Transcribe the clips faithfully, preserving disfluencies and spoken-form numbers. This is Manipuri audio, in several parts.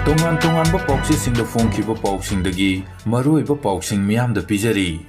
ꯇꯣꯉꯥꯟ ꯇꯣꯉꯥꯟꯕ ꯄꯥꯎꯆꯦꯁꯤꯡꯗ ꯐꯣꯡꯈꯤꯕ ꯄꯥꯎꯁꯤꯡꯗꯒꯤ ꯃꯔꯨꯑꯣꯏꯕ ꯄꯥꯎꯁꯤꯡ ꯃꯤꯌꯥꯝꯗ ꯄꯤꯖꯔꯤ꯫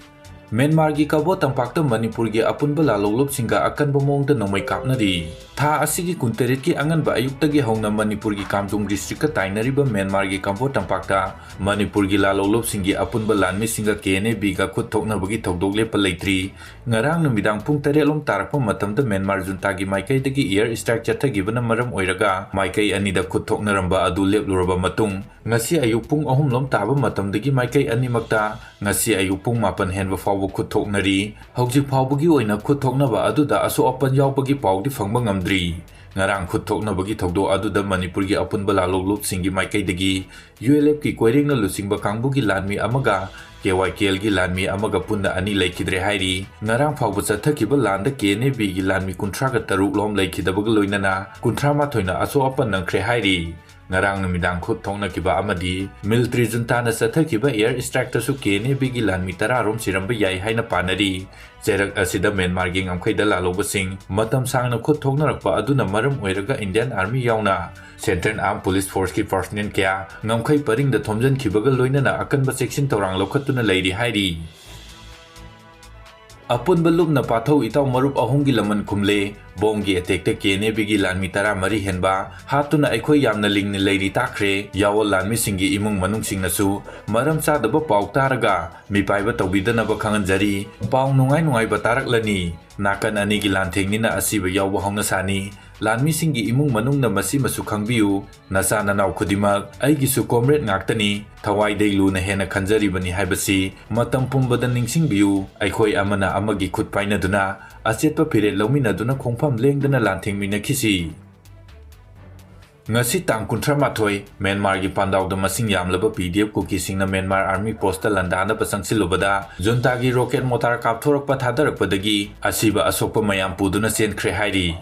ꯃ꯭ꯌꯥꯟꯃꯥꯔꯒꯤ ꯀꯕꯣ ꯇꯝꯄꯥꯛꯇ ꯃꯅꯤꯄꯨꯔꯒꯤ ꯑꯄꯨꯟꯕ ꯂꯥꯜꯍꯧꯂꯨꯞꯁꯤꯡꯒ ꯑꯀꯟꯕ ꯃꯑꯣꯡꯗ ꯅꯣꯡꯃꯩ ꯀꯥꯞꯅꯔꯤ꯫ ꯊꯥ ꯑꯁꯤꯒꯤ ꯀꯨꯟꯇꯔꯦꯠꯀꯤ ꯑꯉꯟꯕ ꯑꯌꯨꯛꯇꯒꯤ ꯍꯧꯅ ꯃꯅꯤꯄꯨꯔꯒꯤ ꯀꯥꯝꯖꯣꯡ ꯗꯤꯁꯇ꯭ꯔꯤꯛꯀ ꯇꯥꯏꯅꯔꯤꯕ ꯃ꯭ꯌꯥꯟꯃꯥꯔꯒꯤ ꯀꯕꯣ ꯇꯝꯄꯥꯛꯇ ꯃꯅꯤꯄꯨꯔꯒꯤ ꯂꯥꯜꯍꯧꯂꯨꯞꯁꯤꯡꯒꯤ ꯑꯄꯨꯟꯕ ꯂꯥꯟꯃꯤꯁꯤꯡꯒ ꯀꯦ ꯑꯦꯟ ꯑꯦ ꯕꯤꯒ ꯈꯨꯠ ꯊꯣꯛꯅꯕꯒꯤ ꯊꯧꯗꯣꯛ ꯂꯦꯞꯄ ꯂꯩꯇ꯭ꯔꯤ꯫ ꯉꯔꯥꯡ ꯅꯨꯃꯤꯗꯥꯡ ꯄꯨꯡ ꯇꯔꯦꯠ ꯂꯣꯝ ꯇꯥꯔꯛꯄ ꯃꯇꯝꯗ ꯃ꯭ꯌꯥꯟꯃꯥꯔ ꯖꯨꯟꯇꯥꯒꯤ ꯃꯥꯏꯀꯩꯗꯒꯤ ꯑꯦꯌꯔ ꯁ꯭ꯇ꯭ꯔꯥꯏꯛ ꯆꯠꯊꯈꯤꯕꯅ ꯃꯔꯝ ꯑꯣꯏꯔꯒ ꯃꯥꯏꯀꯩ ꯑꯅꯤꯗ ꯈꯨꯠ ꯊꯣꯛꯅꯔꯝꯕ ꯑꯗꯨ ꯂꯦꯞꯂꯨꯔꯕ ꯃꯇꯨꯡ, ꯉꯁꯤ ꯑꯌꯨꯛ ꯄꯨꯡ ꯑꯍꯨꯝ ꯂꯣꯝ ꯇꯥꯕ ꯃꯇꯝꯗꯒꯤ ꯃꯥꯏꯀꯩ ꯑꯅꯤꯃꯛꯇ ꯉꯁꯤ ꯑꯌꯨꯛ ꯄꯨꯡ ꯃꯥꯄꯟ ꯍꯦꯟꯕ ꯐꯥꯎꯕ ꯈꯨꯠ ꯊꯣꯛꯅꯔꯤ꯫ ꯍꯧꯖꯤꯛ ꯐꯥꯎꯕꯒꯤ ꯑꯣꯏꯅ ꯈꯨꯠ ꯊꯣꯛꯅꯕ ꯑꯗꯨꯗ ꯑꯁꯣꯛ ꯑꯄꯟ ꯌꯥꯎꯕꯒꯤ ꯄꯥꯎꯗꯤ ꯐꯪꯕ ꯉꯝꯗ꯭ꯔꯤ꯫ ꯉꯔꯥꯡ ꯈꯨꯠ ꯊꯣꯛꯅꯕꯒꯤ ꯊꯧꯗꯣꯛ ꯑꯗꯨꯗ ꯃꯅꯤꯄꯨꯔꯒꯤ ꯑꯄꯨꯟꯕ ꯂꯥꯜꯍꯧꯂꯨꯞꯁꯤꯡꯒꯤ ꯃꯥꯏꯀꯩꯗꯒꯤ ꯌꯨ ꯑꯦꯜ ꯑꯦꯐꯀꯤ ꯀꯣꯏꯔꯦꯡꯅ ꯂꯨꯆꯤꯡꯕ ꯀꯥꯡꯕꯨꯒꯤ ꯂꯥꯟꯃꯤ ꯑꯃꯒ ꯀꯦ ꯋꯥꯏ ꯀꯦ ꯑꯦꯜꯒꯤ ꯂꯥꯟꯃꯤ ꯑꯃꯒ ꯄꯨꯟꯅ ꯑꯅꯤ ꯂꯩꯈꯤꯗ꯭ꯔꯦ ꯍꯥꯏꯔꯤ꯫ ꯉꯔꯥꯡ ꯐꯥꯎꯕ ꯆꯠꯊꯈꯤꯕ ꯂꯥꯟꯗ ꯀꯦ ꯑꯦꯟ ꯑꯦ ꯕꯤꯒꯤ ꯂꯥꯟꯃꯤ ꯀꯨꯟꯊ꯭ꯔꯥꯒ ꯇꯔꯨꯛ ꯂꯣꯝ ꯂꯩꯈꯤꯗꯕꯒ ꯂꯣꯏꯅꯅ ꯀꯨꯟꯊ꯭ꯔꯥ ꯃꯥꯊꯣꯏꯅ ꯑꯁꯣꯛ ꯑꯄꯟ ꯅꯪꯈ꯭ꯔꯦ ꯍꯥꯏꯔꯤ꯫ ꯉꯔꯥꯡ ꯅꯨꯃꯤꯗꯥꯡ ꯈꯨꯠ ꯊꯣꯛꯅꯈꯤꯕ ꯑꯃꯗꯤ ꯃꯤꯂꯤꯇ꯭ꯔꯤ ꯖꯨꯟꯇꯥꯅ ꯆꯠꯊꯈꯤꯕ ꯑꯦꯌꯔ ꯁ꯭ꯇ꯭ꯔꯥꯏꯛꯇꯁꯨ ꯀꯦ ꯑꯦꯟ ꯑꯦ ꯕꯤꯒꯤ ꯂꯥꯟꯃꯤ ꯇꯔꯥ ꯔꯣꯝ ꯁꯤꯔꯝꯕ ꯌꯥꯏ ꯍꯥꯏꯅ ꯄꯥꯅꯔꯤ꯫ ꯆꯩꯔꯛ ꯑꯁꯤꯗ ꯃ꯭ꯌꯥꯟꯃꯥꯔꯒꯤ ꯉꯝꯈꯩꯗ ꯂꯥꯜꯍꯧꯕꯁꯤꯡ ꯃꯇꯝ ꯁꯥꯡꯅ ꯈꯨꯠ ꯊꯣꯛꯅꯔꯛꯄ ꯑꯗꯨꯅ ꯃꯔꯝ ꯑꯣꯏꯔꯒ ꯏꯟꯗꯤꯌꯟ ꯑꯥꯔꯃꯤ ꯌꯥꯎꯅ ꯁꯦꯟꯇ꯭ꯔꯦꯜ ꯑꯥꯔꯝ ꯄꯨꯂꯤꯁ ꯐꯣꯔꯁꯀꯤ ꯄꯔꯁꯅꯦꯜ ꯀꯌꯥ ꯉꯝꯈꯩ ꯄꯔꯤꯡꯗ ꯊꯣꯝꯖꯤꯟꯈꯤꯕꯒ ꯂꯣꯏꯅꯅ ꯑꯀꯟꯕ ꯆꯦꯛꯁꯤꯟ ꯊꯧꯔꯥꯡ ꯂꯧꯈꯠꯇꯨꯅ ꯂꯩꯔꯤ ꯍꯥꯏꯔꯤ꯫ ꯑꯄꯨꯟꯕ ꯂꯨꯞꯅ ꯄꯥꯊꯧ ꯏꯇꯥꯎ ꯃꯔꯨꯞ ꯑꯍꯨꯝꯒꯤ ꯂꯃꯟ ꯈꯨꯝꯂꯦ꯫ ꯕꯣꯝꯒꯤ ꯑꯦꯇꯦꯛꯇ ꯀꯦ ꯑꯦꯟ ꯑꯦ ꯕꯤꯒꯤ ꯂꯥꯟꯃꯤ ꯇꯔꯥꯃꯔꯤ ꯍꯦꯟꯕ ꯍꯥꯠꯇꯨꯅ ꯑꯩꯈꯣꯏ ꯌꯥꯝꯅ ꯂꯤꯡꯅ ꯂꯩꯔꯤ ꯇꯥꯈ꯭ꯔꯦ꯫ ꯌꯥꯑꯣꯜ ꯂꯥꯟꯃꯤꯁꯤꯡꯒꯤ ꯏꯃꯨꯡ ꯃꯅꯨꯡꯁꯤꯡꯅꯁꯨ ꯃꯔꯝ ꯆꯥꯗꯕ ꯄꯥꯎ ꯇꯥꯔꯒ ꯃꯤꯄꯥꯏꯕ ꯇꯧꯕꯤꯗꯅꯕ ꯈꯪꯍꯟꯖꯔꯤ꯫ ꯄꯥꯎ ꯅꯨꯡꯉꯥꯏ ꯅꯨꯡꯉꯥꯏꯕ ꯇꯥꯔꯛꯂꯅꯤ꯫ ꯅꯥꯀꯟ ꯑꯅꯤꯒꯤ ꯂꯥꯟꯊꯦꯡꯅꯤꯅ ꯑꯁꯤꯕ ꯌꯥꯎꯕ ꯍꯧꯅꯁꯥꯅꯤ꯫ ꯂꯥꯟꯃꯤꯁꯤꯡꯒꯤ ꯏꯃꯨꯡ ꯃꯅꯨꯡꯅ ꯃꯁꯤꯃꯁꯨ ꯈꯪꯕꯤꯌꯨ꯫ ꯅꯆꯥ ꯅꯅꯥꯎ ꯈꯨꯗꯤꯡꯃꯛ ꯑꯩꯒꯤꯁꯨ ꯀꯣꯝꯔꯦꯗ ꯉꯥꯛꯇꯅꯤ, ꯊꯋꯥꯏꯗꯩ ꯂꯨꯅ ꯍꯦꯟꯅ ꯈꯟꯖꯔꯤꯕꯅꯤ ꯍꯥꯏꯕꯁꯤ ꯃꯇꯝ ꯄꯨꯝꯕꯗ ꯅꯤꯡꯁꯤꯡꯕꯤꯌꯨ꯫ ꯑꯩꯈꯣꯏ ꯑꯃꯅ ꯑꯃꯒꯤ ꯈꯨꯠ ꯄꯥꯏꯅꯗꯨꯅ, ꯑꯆꯦꯠꯄ ꯐꯤꯔꯦꯠ ꯂꯧꯃꯤꯟꯅꯗꯨꯅ ꯈꯣꯡꯐꯝ ꯂꯦꯡꯗꯅ ꯂꯥꯟꯊꯦꯡꯃꯤꯟꯅꯈꯤꯁꯤ꯫ ꯉꯁꯤ ꯇꯥꯡ ꯀꯨꯟꯊ꯭ꯔꯥ ꯃꯥꯊꯣꯏ, ꯃ꯭ꯌꯥꯟꯃꯥꯔꯒꯤ ꯄꯥꯟꯗꯥꯎꯗ ꯃꯁꯤꯡ ꯌꯥꯝꯂꯕ ꯄꯤ ꯗꯤ ꯑꯦꯐ ꯀꯨꯀꯤꯁꯤꯡꯅ ꯃ꯭ꯌꯥꯟꯃꯥꯔ ꯑꯥꯔꯃꯤ ꯄꯣꯁꯇ ꯂꯥꯟꯗꯥꯅꯕ ꯆꯪꯁꯤꯜꯂꯨꯕꯗ ꯖꯨꯟꯇꯥꯒꯤ ꯔꯣꯀꯦꯠ ꯃꯣꯇꯥꯔ ꯀꯥꯞꯊꯣꯔꯛꯄ ꯊꯥꯗꯔꯛꯄꯗꯒꯤ ꯑꯁꯤꯕ ꯑꯁꯣꯛꯄ ꯃꯌꯥꯝ ꯄꯨꯗꯨꯅ ꯆꯦꯟꯈ꯭ꯔꯦ ꯍꯥꯏꯔꯤ꯫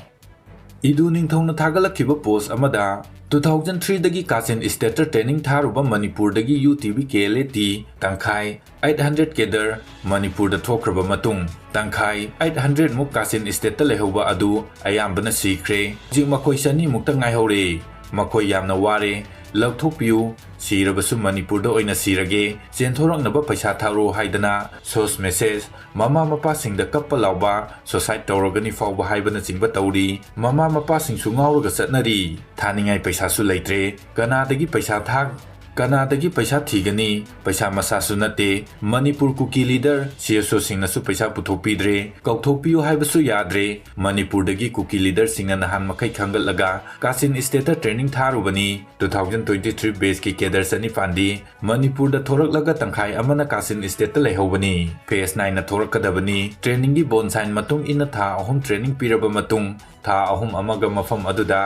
ꯏꯗꯨ ꯅꯤꯡꯊꯧꯅ ꯊꯥꯒꯠꯂꯛꯈꯤꯕ ꯄꯣꯁ ꯑꯃꯗ, ꯇꯨ ꯊꯥꯎꯖꯟ ꯊ꯭ꯔꯤꯗꯒꯤ ꯀꯥꯆꯤꯟ ꯁ꯭ꯇꯦꯠꯇ ꯇ꯭ꯔꯦꯅꯤꯡ ꯊꯥꯔꯨꯕ ꯃꯅꯤꯄꯨꯔꯗꯒꯤ U T B K L A T ꯇꯪꯈꯥꯏ, ꯑꯩꯠ ꯍꯟꯗ꯭ꯔꯦꯠ ꯀꯦꯗꯔ, ꯃꯅꯤꯄꯨꯔꯗ ꯊꯣꯛꯈ꯭ꯔꯕ ꯃꯇꯨꯡ, ꯇꯪꯈꯥꯏ, ꯑꯩꯠ ꯍꯟꯗ꯭ꯔꯦꯠ ꯃꯨꯛ ꯀꯥꯆꯤꯟ ꯁ꯭ꯇꯦꯠꯇ ꯂꯩꯍꯧꯕ ꯑꯗꯨ ꯑꯌꯥꯝꯕꯅ ꯁꯤꯈ꯭ꯔꯦ꯫ ꯍꯧꯖꯤꯛ ꯃꯈꯣꯏ ꯆꯅꯤꯃꯨꯛꯇ ꯉꯥꯏꯍꯧꯔꯦ꯫ ꯃꯈꯣꯏ ꯌꯥꯝꯅ ꯋꯥꯔꯦ꯫ ꯂꯧꯊꯣꯛꯄꯤꯌꯨ, ꯁꯤꯔꯕꯁꯨ ꯃꯅꯤꯄꯨꯔꯗ ꯑꯣꯏꯅ ꯁꯤꯔꯒꯦ, ꯆꯦꯟꯊꯣꯔꯛꯅꯕ ꯄꯩꯁꯥ ꯊꯥꯔꯛꯑꯣ ꯍꯥꯏꯗꯅ ꯁꯣꯁ ꯃꯦꯁꯦꯖ, ꯃꯃꯥ ꯃꯄꯥꯁꯤꯡꯗ ꯀꯞꯄ ꯂꯥꯎꯕ, ꯁꯨꯁꯥꯏꯗ ꯇꯧꯔꯒꯅꯤ ꯐꯥꯎꯕ ꯍꯥꯏꯕꯅꯆꯤꯡꯕ ꯇꯧꯔꯤ꯫ ꯃꯃꯥ ꯃꯄꯥꯁꯤꯡꯁꯨ ꯉꯥꯎꯔꯒ ꯆꯠꯅꯔꯤ꯫ ꯊꯥꯅꯤꯡꯉꯥꯏ ꯄꯩꯁꯥꯁꯨ ꯂꯩꯇ꯭ꯔꯦ꯫ ꯀꯅꯥꯗꯒꯤ ꯄꯩꯁꯥ ꯊꯥ-, ꯀꯅꯥꯗꯒꯤ ꯄꯩꯁꯥ ꯊꯤꯒꯅꯤ? ꯄꯩꯁꯥ ꯃꯁꯥꯁꯨ ꯅꯠꯇꯦ꯫ ꯃꯅꯤꯄꯨꯔ ꯀꯨꯀꯤ ꯂꯤꯗꯔ, ꯁꯤ ꯑꯦꯁ ꯑꯣꯁꯤꯡꯅꯁꯨ ꯄꯩꯁꯥ ꯄꯨꯊꯣꯛꯄꯤꯗ꯭ꯔꯦ꯫ ꯀꯧꯊꯣꯛꯄꯤꯌꯨ ꯍꯥꯏꯕꯁꯨ ꯌꯥꯗ꯭ꯔꯦ꯫ ꯃꯅꯤꯄꯨꯔꯗꯒꯤ ꯀꯨꯀꯤ ꯂꯤꯗꯔꯁꯤꯡꯅ ꯅꯍꯥꯟ ꯃꯈꯩ ꯈꯟꯒꯠꯂꯒ ꯀꯥꯆꯤꯟ ꯁ꯭ꯇꯦꯠꯇ ꯇ꯭ꯔꯦꯅꯤꯡ ꯊꯥꯔꯨꯕꯅꯤ꯫ Two thousand twenty three batchꯀꯤ cadre ꯆꯅꯤꯄꯥꯟꯗꯤ ꯃꯅꯤꯄꯨꯔꯗ ꯊꯣꯔꯛꯂꯒ ꯇꯪꯈꯥꯏ ꯑꯃꯅ ꯀꯥꯆꯤꯟ ꯁ꯭ꯇꯦꯠꯇ ꯂꯩꯍꯧꯕꯅꯤ꯫ Phase nine ꯊꯣꯔꯛꯀꯗꯕꯅꯤ꯫ ꯇ꯭ꯔꯦꯅꯤꯡꯒꯤ ꯕꯣꯟ ꯁꯥꯏꯟ ꯃꯇꯨꯡ ꯏꯟꯅ ꯊꯥ ꯑꯍꯨꯝ ꯇ꯭ꯔꯦꯅꯤꯡ ꯄꯤꯔꯕ ꯃꯇꯨꯡ, ꯊꯥ ꯑꯍꯨꯝ ꯑꯃꯒ ꯃꯐꯝ ꯑꯗꯨꯗ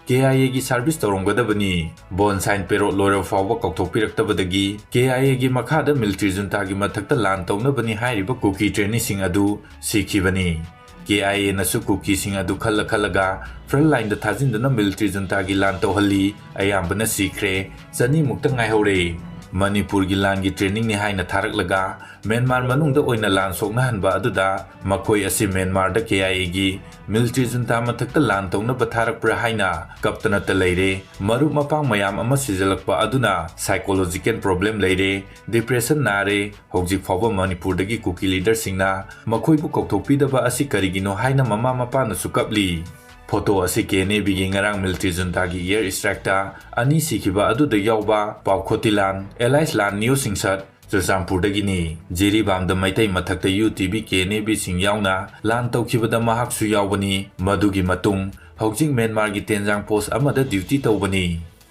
ꯀꯦ ꯑꯥꯏ ꯑꯦꯒꯤ ꯁꯥꯔꯚꯤꯁ ꯇꯧꯔꯝꯒꯗꯕꯅꯤ꯫ ꯕꯣꯟ ꯁꯥꯏꯟ ꯄꯦꯔꯣꯠ ꯂꯣꯏꯔꯕ ꯐꯥꯎꯕ ꯀꯧꯊꯣꯛꯄꯤꯔꯛꯇꯕꯗꯒꯤ ꯀꯦ ꯑꯥꯏ ꯑꯦꯒꯤ ꯃꯈꯥꯗ ꯃꯤꯂꯤꯇꯔꯤ ꯖꯨꯟꯇꯥꯒꯤ ꯃꯊꯛꯇ ꯂꯥꯟ ꯇꯧꯅꯕꯅꯤ ꯍꯥꯏꯔꯤꯕ ꯀꯨꯀꯤ ꯇ꯭ꯔꯦꯅꯤꯁꯤꯡ ꯑꯗꯨ ꯁꯤꯈꯤꯕꯅꯤ꯫ ꯀꯦ ꯑꯥꯏ ꯑꯦꯅꯁꯨ ꯀꯨꯀꯤꯁꯤꯡ ꯑꯗꯨ ꯈꯜꯂ ꯈꯜꯂꯒ ꯐ꯭ꯔꯟ ꯂꯥꯏꯟꯗ ꯊꯥꯖꯤꯟꯗꯨꯅ ꯃꯤꯂꯤꯇꯔꯤ ꯖꯨꯟꯇꯥꯒꯤ ꯂꯥꯟ ꯇꯧꯍꯜꯂꯤ꯫ ꯑꯌꯥꯝꯕꯅ ꯁꯤꯈ꯭ꯔꯦ꯫ ꯆꯅꯤꯃꯨꯛꯇ ꯉꯥꯏꯍꯧꯔꯦ꯫ ꯃꯅꯤꯄꯨꯔꯒꯤ ꯂꯥꯟꯒꯤ ꯇ꯭ꯔꯦꯅꯤꯡꯅꯤ ꯍꯥꯏꯅ ꯊꯥꯔꯛꯂꯒ ꯃ꯭ꯌꯥꯟꯃꯥꯔ ꯃꯅꯨꯡꯗ ꯑꯣꯏꯅ ꯂꯥꯟ ꯁꯣꯛꯅꯍꯟꯕ ꯑꯗꯨꯗ ꯃꯈꯣꯏ ꯑꯁꯤ ꯃ꯭ꯌꯥꯟꯃꯥꯔꯗ ꯀꯦ ꯑꯥꯏ ꯑꯦꯒꯤ ꯃꯤꯂꯤꯇꯔꯤ ꯖꯨꯟꯇꯥ ꯃꯊꯛꯇ ꯂꯥꯟ ꯇꯧꯅꯕ ꯊꯥꯔꯛꯄ꯭ꯔꯥ ꯍꯥꯏꯅ ꯀꯞꯇꯅꯇ ꯂꯩꯔꯦ꯫ ꯃꯔꯨꯞ ꯃꯄꯥꯡ ꯃꯌꯥꯝ ꯑꯃ ꯁꯤꯖꯤꯜꯂꯛꯄ ꯑꯗꯨꯅ psychological problem ꯂꯩꯔꯦ, depression ꯅꯥꯔꯦ꯫ ꯍꯧꯖꯤꯛ ꯐꯥꯎꯕ ꯃꯅꯤꯄꯨꯔꯗꯒꯤ ꯀꯨꯀꯤ ꯂꯤꯗꯔꯁꯤꯡꯅ ꯃꯈꯣꯏꯕꯨ ꯀꯧꯊꯣꯛꯄꯤꯗꯕ ꯑꯁꯤ ꯀꯔꯤꯒꯤꯅꯣ ꯍꯥꯏꯅ ꯃꯃꯥ ꯃꯄꯥꯅꯁꯨ ꯀꯞꯂꯤ꯫ ꯐꯣꯇꯣ ꯑꯁꯤ ꯀꯦ ꯑꯦꯟ ꯑꯦ ꯕꯤꯒꯤ ꯉꯔꯥꯡ ꯃꯤꯂꯤꯇꯔꯤ ꯖꯨꯟꯇꯥꯒꯤ air strikeꯇ ꯑꯅꯤ ꯁꯤꯈꯤꯕ ꯑꯗꯨꯗ ꯌꯥꯎꯕ ꯄꯥꯎꯈꯣꯇꯤꯂꯥꯟ, ꯑꯦꯂꯥꯏꯁ ꯂꯥꯟ ꯅꯤꯌꯣ ꯁꯤꯡꯁꯠ, ꯆꯨꯔꯆꯥꯟꯄꯨꯔꯗꯒꯤꯅꯤ꯫ ꯖꯤꯔꯤꯕꯥꯝꯗ ꯃꯩꯇꯩ ꯃꯊꯛꯇ U T B K N A ꯕꯤꯁꯤꯡ ꯌꯥꯎꯅ ꯂꯥꯟ ꯇꯧꯈꯤꯕꯗ ꯃꯍꯥꯛꯁꯨ ꯌꯥꯎꯕꯅꯤ꯫ ꯃꯗꯨꯒꯤ ꯃꯇꯨꯡ ꯍꯧꯖꯤꯛ ꯃ꯭ꯌꯥꯟꯃꯥꯔꯒꯤ ꯇꯦꯟꯖꯥꯡ ꯄꯣꯁ ꯑꯃꯗ ꯗ꯭ꯌꯨꯇꯤ ꯇꯧꯕꯅꯤ꯫